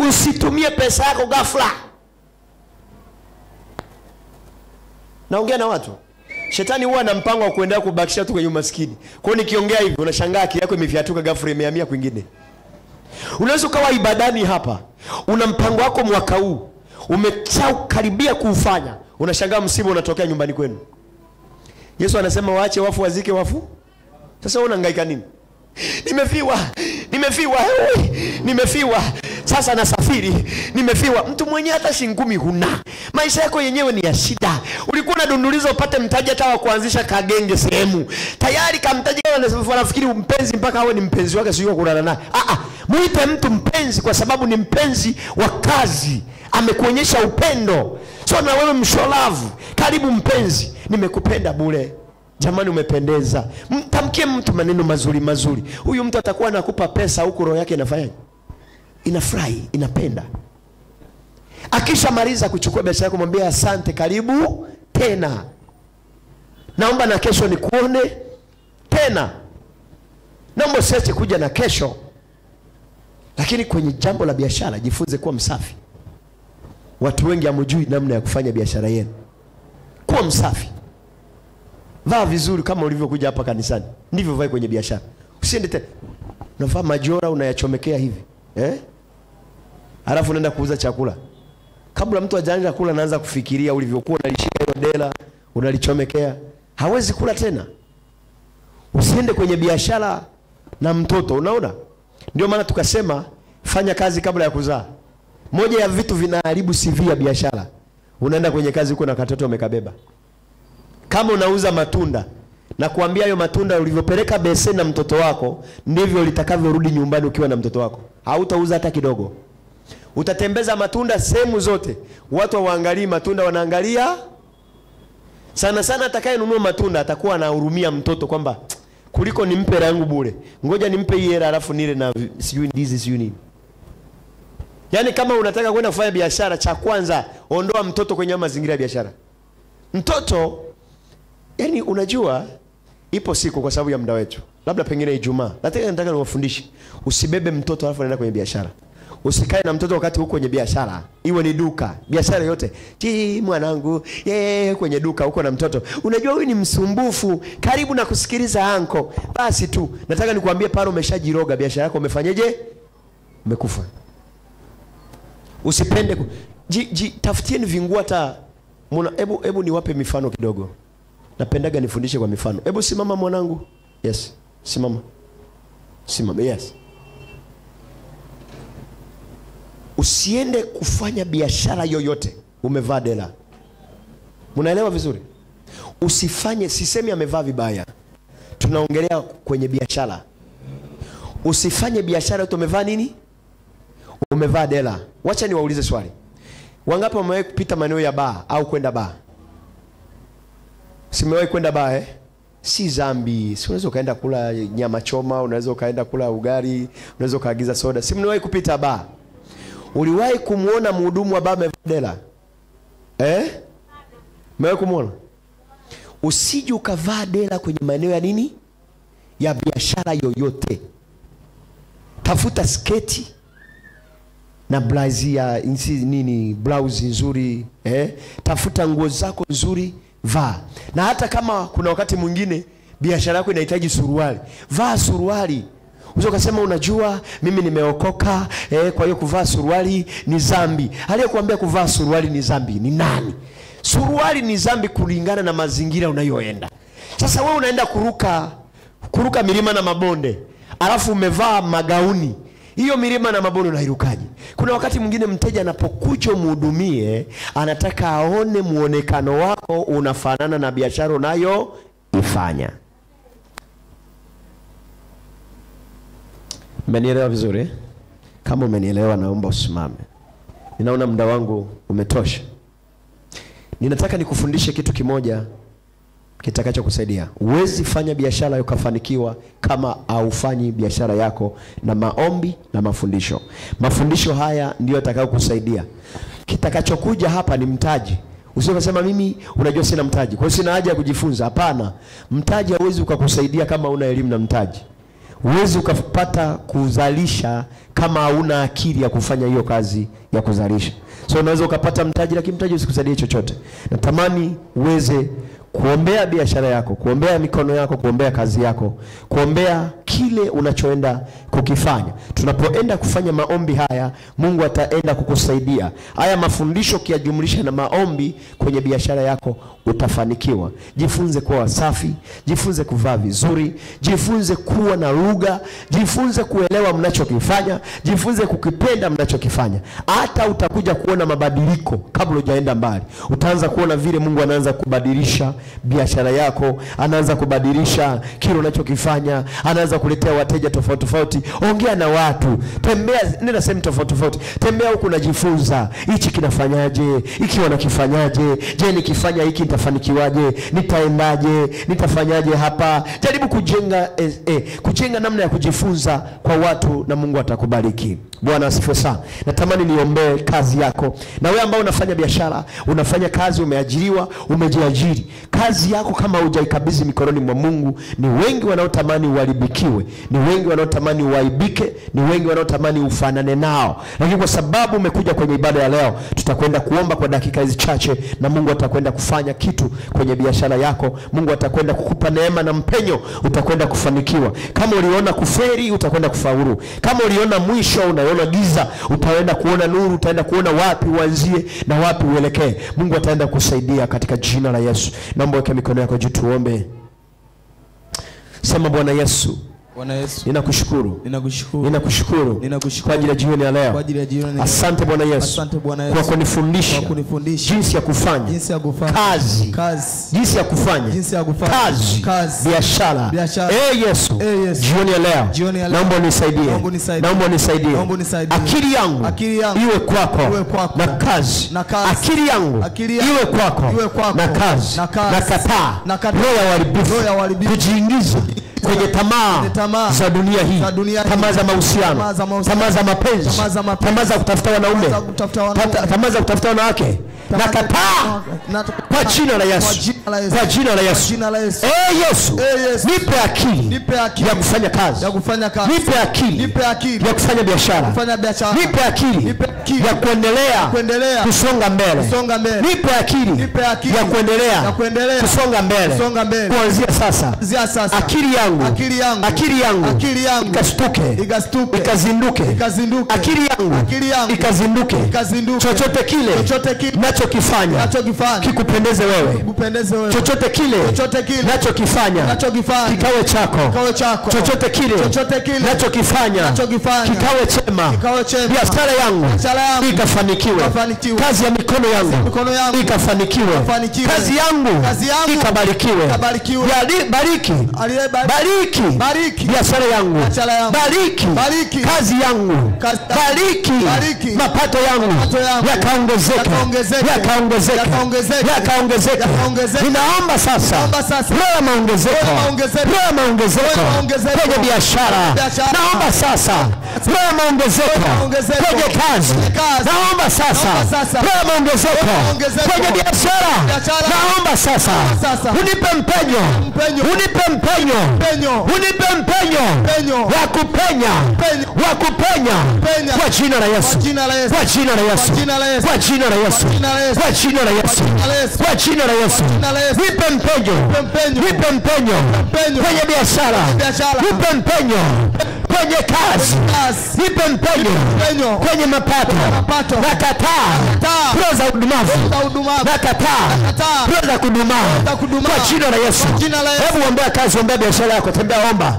Usitumie pesa yako ghafla. Naongea na watu. Shetani huwa ana mpango wa kuendelea kubakisha tu kwenye umaskini. Kwa hiyo nikiongea hivi unashangaa akili yako imefiatuka ghafla imehamia kwingine. Unaweza ukawa ibadani hapa, una mpango wako mwaka huu, Umeshakaribia kuufanya, unashangaa msiba unatokea nyumbani kwenu. Yesu anasema waache wafu wazike wafu. Sasa wewe unahangaika nini? Nimefiwa, nimefiwa, nimefiwa. Sasa nasafiri, nimefiwa. Mtu mwenye hata shilingi 10 huna. Maisha yako yenyewe ni ya shida. Ulikuwa unadunduliza upate mtaji hata wa kuanzisha kagenge sehemu. Tayari kamtaji wanafikiri mpenzi mpaka awe ni mpenzi wake, sio kulala naye. Muite mtu mpenzi kwa sababu ni mpenzi wa kazi. Amekuonyesha upendo. So na wewe msholavu, karibu mpenzi, nimekupenda bure. Jamani umependeza. Mtamkie mtu maneno mazuri mazuri. Huyu mtu atakuwa anakupa pesa huku roho yake inafanya inafurahi, inapenda. Akishamaliza kuchukua biashara yako mwambie asante, karibu tena. Naomba na kesho nikuone tena. Naomba usiache kuja na kesho. Lakini kwenye jambo la biashara jifunze kuwa msafi. Watu wengi hamjui namna ya kufanya biashara yenu. Kuwa msafi. Vaa vizuri kama ulivyokuja hapa kanisani. Ndivyo vae kwenye biashara. Usiende tena unavaa majora unayachomekea hivi. Halafu unaenda kuuza chakula. Kabla mtu hajaanza kula anaanza kufikiria ulivyokuwa unalishika hiyo dela, unalichomekea. Hawezi kula tena. Usiende kwenye biashara na mtoto, unaona? Ndio maana tukasema fanya kazi kabla ya kuzaa. Moja ya vitu vinaharibu CV ya biashara. Unaenda kwenye kazi huko na katoto umekabeba. Kama unauza matunda, na kuambia hayo matunda ulivyopeleka beseni na mtoto wako, ndivyo litakavyorudi nyumbani ukiwa na mtoto wako. Hautauza hata kidogo. Utatembeza matunda sehemu zote. Watu hawaangalii matunda, wanaangalia sana sana. Atakayenunua matunda atakuwa anahurumia mtoto kwamba kuliko nimpe hela yangu bure, ngoja nimpe hii hela alafu nile na sijui ndizi sijui nini. Yaani kama unataka kwenda kufanya biashara, cha kwanza ondoa mtoto kwenye mazingira ya biashara. Mtoto, yani unajua ipo siku kwa sababu ya muda wetu, labda pengine Ijumaa, nataka niwafundishe usibebe mtoto alafu unaenda kwenye biashara. Usikae na mtoto wakati huko kwenye biashara, iwe ni duka, biashara yote. Ti mwanangu, yeye kwenye duka huko na mtoto. Unajua huyu ni msumbufu, karibu na kusikiliza anko. Basi tu, nataka nikuambie pale umeshajiroga, biashara yako umefanyeje? Umekufa. Usipende tafutieni vinguo hata hebu niwape mifano kidogo. Napendaga nifundishe kwa mifano. Hebu simama mwanangu. Yes, simama. Simama, yes. Usiende kufanya biashara yoyote umevaa dela. Mnaelewa vizuri? Usifanye, sisemi amevaa vibaya. Tunaongelea kwenye biashara. Usifanye biashara yote umevaa nini? Umevaa dela. Wacha niwaulize swali. Wangapi wamewahi kupita maeneo ya baa au kwenda baa? Simewahi kwenda baa eh? Si dhambi. Si unaweza ukaenda kula nyama choma, unaweza ukaenda kula ugali, unaweza ukaagiza soda. Si mmewahi kupita baa? Uliwahi kumuona mhudumu wa baa amevaa dela? Eh? Umewahi kumuona? Usije ukavaa dela kwenye maeneo ya nini? Ya biashara yoyote. Tafuta sketi na blouse ya nini, blouse nzuri, eh? Tafuta nguo zako nzuri, vaa. Na hata kama kuna wakati mwingine biashara yako inahitaji suruali, vaa suruali. Unaweza kusema unajua mimi nimeokoka, kwa hiyo kuvaa suruali ni dhambi. Aliyekuambia kuvaa suruali ni dhambi ni nani? Suruali ni dhambi kulingana na mazingira unayoenda. Sasa wewe unaenda kuruka milima na mabonde, alafu umevaa magauni. Hiyo milima na mabonde unairukaje? Kuna wakati mwingine mteja anapokuja umhudumie, anataka aone muonekano wako unafanana na biashara unayoifanya. Umenielewa vizuri? Kama umenielewa naomba usimame. Ninaona muda wangu umetosha. Ninataka nikufundishe kitu kimoja kitakachokusaidia. Huwezi fanya biashara ukafanikiwa kama haufanyi biashara yako na maombi na mafundisho. Mafundisho haya ndiyo yatakayokusaidia. Kitakachokuja hapa ni mtaji. Usisema mimi unajua sina mtaji, kwa hiyo sina haja ya kujifunza. Hapana. Mtaji hauwezi ukakusaidia kama una elimu na mtaji. Huwezi ukapata kuzalisha kama hauna akili ya kufanya hiyo kazi ya kuzalisha. So unaweza ukapata mtaji lakini mtaji usikusaidie chochote. Natamani uweze kuombea biashara yako, kuombea mikono yako, kuombea kazi yako, kuombea kile unachoenda kukifanya. Tunapoenda kufanya maombi haya, Mungu ataenda kukusaidia. Haya mafundisho ukiyajumlisha na maombi kwenye biashara yako, utafanikiwa. Jifunze kuwa wasafi, jifunze kuvaa vizuri, jifunze kuwa na lugha, jifunze kuelewa mnachokifanya, jifunze kukipenda mnachokifanya. Hata utakuja kuona mabadiliko kabla hujaenda mbali. Utaanza kuona vile Mungu anaanza kubadilisha biashara yako, anaanza kubadilisha kile unachokifanya, anaanza kuletea wateja tofauti tofauti. Ongea na watu, tembea, nenda sehemu tofauti tofauti, tembea huku unajifunza, hichi kinafanyaje, hiki wanakifanyaje, je nikifanya hiki nitafanikiwaje, nitaendaje, nitafanyaje hapa. Jaribu kujenga kujenga namna ya kujifunza kwa watu, na Mungu atakubariki. Bwana asifiwe sana. Natamani niombee kazi yako. Na wewe ambao unafanya biashara, unafanya kazi, umeajiriwa, umejiajiri, kazi yako kama hujaikabidhi mikononi mwa Mungu, ni wengi wanaotamani uharibikiwe, ni wengi wanaotamani uaibike, ni wengi wanaotamani ufanane nao. Lakini kwa sababu umekuja kwenye ibada ya leo, tutakwenda kuomba kwa dakika hizi chache, na Mungu atakwenda kufanya kitu kwenye biashara yako. Mungu atakwenda kukupa neema na mpenyo, utakwenda kufanikiwa. Kama uliona kuferi, utakwenda kufaulu. Kama uliona mwisho, unaona giza, utaenda kuona nuru, utaenda kuona wapi uanzie na wapi uelekee. Mungu ataenda kusaidia katika jina la Yesu. Naomba weke mikono yako juu tuombe. Sema, Bwana Yesu, Bwana Yesu, ninakushukuru. Ninakushukuru. Ninakushukuru. Ninakushukuru kwa ajili ya jioni ya leo. Kwa ajili ya jioni. Asante Bwana Yesu. Asante Bwana Yesu kwa kunifundisha. Kwa kunifundisha jinsi ya kufanya. Jinsi ya kufanya. Kazi. Kazi. Jinsi ya kufanya. Jinsi ya kufanya. Kazi. Kazi. Biashara. Biashara. Yesu. Yesu. Jioni ya leo. Jioni ya leo. Naomba unisaidie. Naomba unisaidie. Naomba unisaidie. Naomba unisaidie. Akili yangu. Akili yangu. Iwe kwako. Iwe kwako. Na kazi. Na kazi. Akili yangu. Akili yangu. Iwe kwako. Iwe kwako. Na kazi. Na kazi. Nakataa. Nakataa. Roho ya uharibifu. Roho ya uharibifu. Kujiingiza kwenye tamaa za dunia hii, tamaa za mahusiano, tamaa za mapenzi, tamaa za kutafuta wanaume, tamaa za kutafuta wanawake. Nakataa kwa jina la Yesu, kwa jina la Yesu. Yesu, nipe akili ya kufanya kazi, nipe akili ya kufanya biashara, nipe akili ya kuendelea kusonga mbele, nipe akili ya kuendelea kusonga mbele. Kuanzia sasa, akili yangu, akili yangu ikastuke, ikazinduke, akili yangu ikazinduke. Chochote kile nachokifanya kikupendeze wewe, chochote kile nachokifanya kikawe chako, chochote kile nachokifanya kikawe chema, biashara yangu ikafanikiwe, kazi ya mikono yangu ikafanikiwe, kazi yangu ikabarikiwe. Bariki, bariki biashara yangu, bariki kazi yangu, bariki mapato yangu yakaongezeke, yakaongezeke, yakaongezeke. Ninaomba sasa roho ya maongezeko, roho ya maongezeko kwenye biashara. Naomba sasa roho ya maongezeko kwenye kazi. Naomba sasa roho ya maongezeko kwenye biashara. Naomba sasa unipe mpenyo, unipe mpenyo, unipe mpenyo wa kupenya, wa kupenya kwa jina la Yesu, kwa jina la Yesu, kwa jina la Yesu, kwa jina la Yesu, kwa jina la Yesu. Nipe mpenyo, nipe mpenyo kwenye biashara, nipe mpenyo kwenye kazi, nipe mpenyo kwenye mapato. Nakataa roho za udumavu, nakataa roho za kudumaa kwa jina la Yesu. Hebu ombea kazi, ombea biashara yako, tembea, omba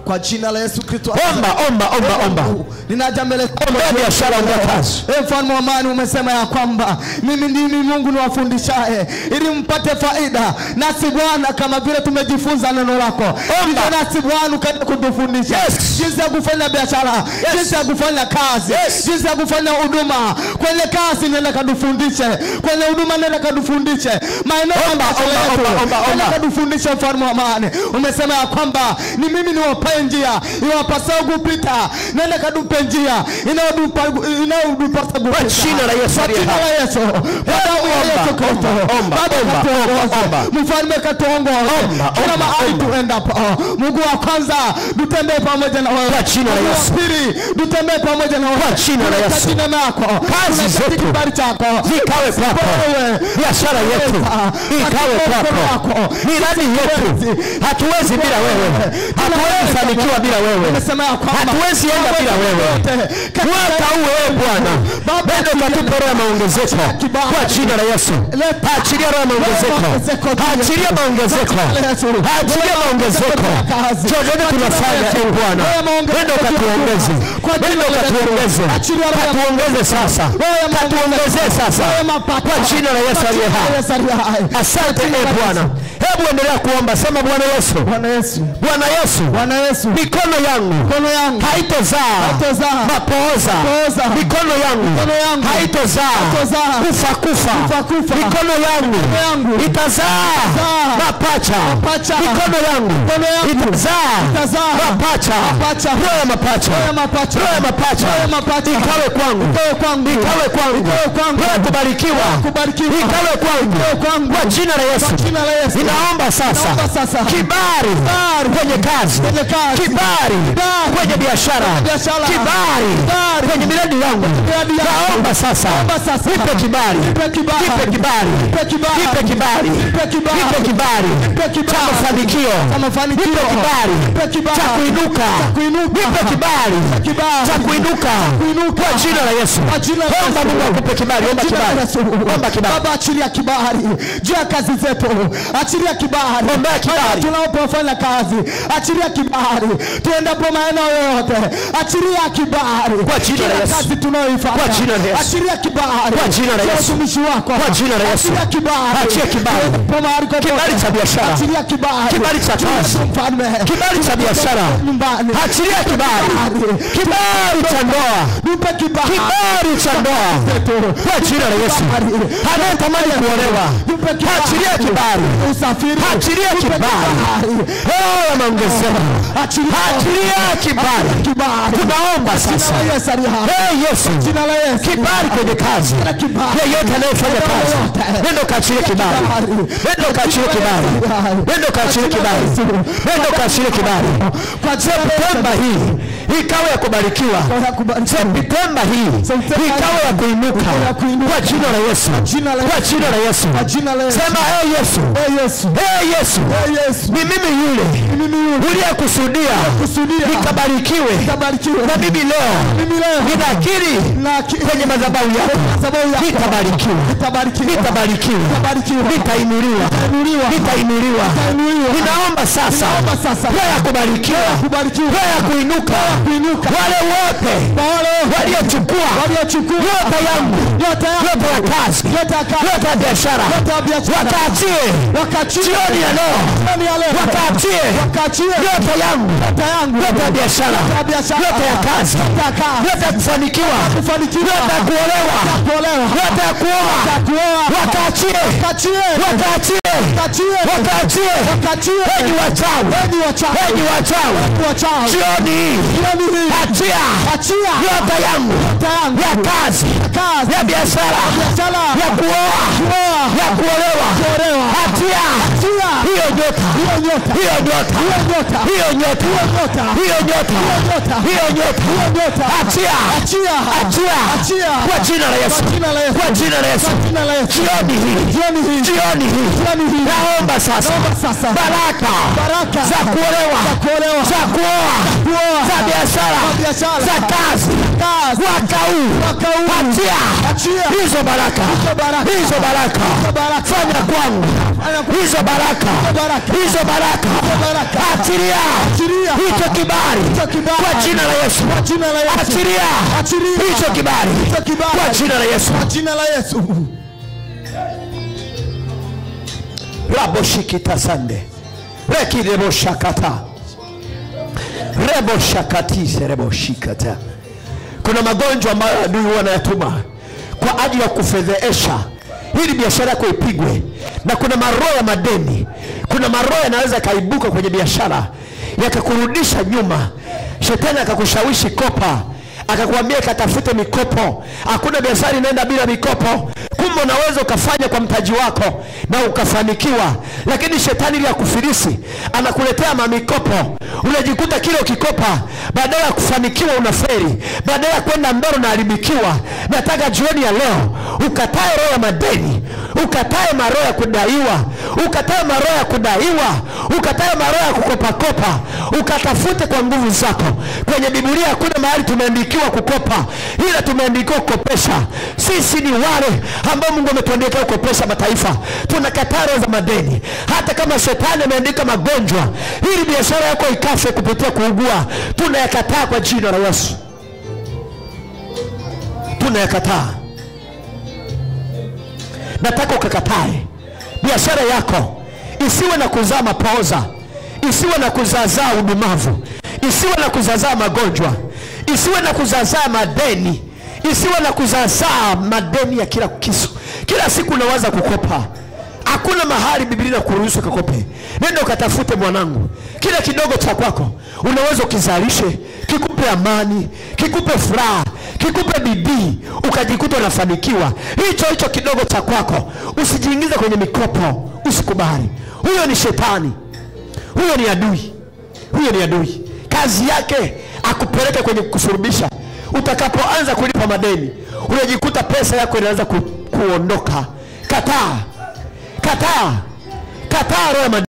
kwa jina la Yesu Kristo. Omba, omba, omba, omba. Ninaja mbele ombea biashara, ombea kazi. Mfalme wa amani, umesema ya kwamba mimi ndimi Mungu niwafundishaye ili mpate faida. Nasi Bwana, kama vile tumejifunza neno lako, omba nasi Bwana ukaje kutufundisha jinsi ya kufanya biashara, jinsi ya kufanya kazi, jinsi ya kufanya huduma. Kwenye kazi nenda kadufundishe, kwenye huduma nenda kadufundishe, maeneo Omba, omba, omba, omba. nenda kadufundishe. Mfalme wa amani, umesema ya kwamba ni mimi niwapae njia iwapasao kupita, nenda kadupe njia inayodupasa kupita. Kwa jina la Yesu kwa aliye jina hai. la Yesu, kwa damu ya Omba, Yesu Kristo. omba, Baba omba, katuongoze, omba. mfalme katuongoze Omba, kila omba, mahali omba. tuendapo. Mungu wa kwanza, tutembee pamoja na wewe. Kwa jina la Mungu wa Yesu. pili, tutembee pamoja na wewe. Kwa jina la Yesu. Tunahitaji neema yako, Kazi tunahitaji zetu kibali chako zikawe kwako, Wewe. biashara yetu ikawe kwako, miradi yetu hatuwezi bila wewe, hatuwezi kufanikiwa bila wewe. Hatuwezi enda bila wewe. Mwaka huu wewe Bwana, nenda ukatupe roho ya maongezeko kwa jina la Yesu. Achilia roho ya maongezeko. Achilia maongezeko. Achilia maongezeko. Chochote tunafanya e Bwana, nenda ukatuongeze. Nenda ukatuongeze. Katuongeze sasa. Katuongeze sasa. Kwa jina la Yesu aliye hai. Asante e Bwana. Hebu endelea kuomba. Sema Bwana Yesu. Bwana Yesu. Bwana Yesu. Bwana Yesu. Mikono yangu haitozaa mapooza. Mikono yangu haitozaa kufa kufa. Mikono yangu itazaa mapacha. Mikono yangu itazaa mapacha. Roho ya mapacha. Roho ya mapacha. Ikawe kwangu. Ikawe kwangu. Roho ya kubarikiwa. Ikawe kwangu. Kwa jina la Yesu. Ninaomba sasa kibali kwenye kazi, kibali kwenye biashara, kibali kwenye miradi yangu. Naomba sasa nipe kibali, nipe kibali, nipe kibali, nipe kibali cha mafanikio, nipe kibali cha kuinuka, nipe kibali cha kuinuka kwa jina la Yesu. Omba Mungu akupe kibali, omba kibali, omba kibali. Baba, achilia kibali juu ya kazi zetu, achilia kibali tunapofanya kazi, achilia kibali tuendapo maeneo yote, achilia kibali kwa jina la Yesu, kazi tunayoifanya kwa jina la Yesu, achilia kibali kwa jina la Yesu, mtumishi wako kwa jina la Yesu, achilia kibali, achilia kibali, kibali cha biashara, achilia kibali, kibali cha kazi, kibali cha biashara, achilia kibali, kibali cha ndoa, nipe kibali, kibali cha ndoa kwa jina la Yesu. Anayetamani kuolewa, achilia kibali, achilia kibali, oh maongezeko, achilia kibali. Tunaomba sasa, hey Yesu, kibali kwenye kazi. Yeyote anayefanya kazi, nenda kaachilie kibali, nenda kaachilie kibali, nenda kaachilie kibali, nenda kaachilie kibali. Septemba hii ikawe ya kubarikiwa, Septemba hii ikawe ya kuinuka kwa jina la Yesu, kwa jina la Yesu. Sema hey Yesu, hey Yesu, ni mimi yule uliyekusudia nikabarikiwe, na mimi leo ninakiri kwenye madhabahu yako nitabarikiwa, nitabarikiwa, nitainuliwa, nitainuliwa. Ninaomba sasa roho ya kubarikiwa, roho ya kuinuka, wale wote waliochukua nyota yangu, nyota ya kazi, nyota ya biashara, wakaachie jioni ya leo, wakaachie nyota yangu, nyota ya biashara, nyota ya kazi, nyota ya kufanikiwa, nyota ya kuolewa, nyota ya kuoa, wakaachie, wakaachie, wakaachie. Enyi wachawi, enyi wachawi, jioni hii achia nyota yangu ya kazi, ya biashara, ya kuoa, ya kuolewa, achia hiyo nyota, hiyo nyota, hiyo nyota, hiyo nyota, hiyo nyota, achia, achia kwa jina la Yesu, kwa jina la Yesu. Jioni hii, jioni hii naomba sasa baraka za kuolewa, za kuoa, za biashara, za kazi, mwaka huu achia hizo baraka, hizo baraka fanya kwangu, hizo baraka, hizo baraka, achilia hicho kibali kwa jina la Yesu, achilia hicho kibali kwa jina la Yesu, kwa jina la Yesu. Rabo shikita sande reki rebo shakata rebo shakati rebo shikata. Kuna magonjwa ambayo adui huwa anayatuma kwa ajili ya kufedheesha ili biashara yako ipigwe, na kuna maroho ya madeni, kuna maroho yanaweza kaibuka kwenye biashara yakakurudisha nyuma. Shetani akakushawishi kopa, akakwambia katafute mikopo. Hakuna biashara inaenda bila mikopo. Kumbe unaweza ukafanya kwa mtaji wako na ukafanikiwa, lakini shetani ili akufilisi anakuletea mamikopo. Unajikuta kile ukikopa, badala ya kufanikiwa unaferi, badala ya kwenda mbele unaharibikiwa. Nataka jioni ya leo ukatae roho ya madeni, ukatae maroho ya kudaiwa, Ukatae maroho ya kudaiwa, ukatae maroho ya kukopakopa, ukatafute kwa nguvu zako. Kwenye Biblia hakuna mahali tumeandikiwa kukopa, ila tumeandikiwa kukopesha. Sisi ni wale ambao Mungu ametuandikia kukopesha mataifa. Tunakataa roho za madeni. Hata kama shetani ameandika magonjwa ili biashara yako ikafe kupitia kuugua, tunayakataa kwa jina la Yesu. Tunayakataa. Nataka ukakatae biashara yako isiwe na kuzaa mapooza, isiwe na kuzazaa udumavu, isiwe na kuzazaa magonjwa, isiwe na kuzazaa madeni, isiwe na kuzazaa madeni ya kila kisu. Kila siku unawaza kukopa. Hakuna mahali Biblia inakuruhusu kukope. Nenda ukatafute mwanangu. Kila kidogo cha kwako unaweza ukizalishe, kikupe amani, kikupe furaha, kikupe bidii, ukajikuta unafanikiwa. Hicho hicho kidogo cha kwako, usijiingize kwenye mikopo, usikubali. Huyo ni shetani. Huyo ni adui. Huyo ni adui. Kazi yake akupeleke kwenye kusurubisha. Utakapoanza kulipa madeni, unajikuta pesa yako inaanza kuondoka. Kataa. Kataa. Kataa roho ya madeni.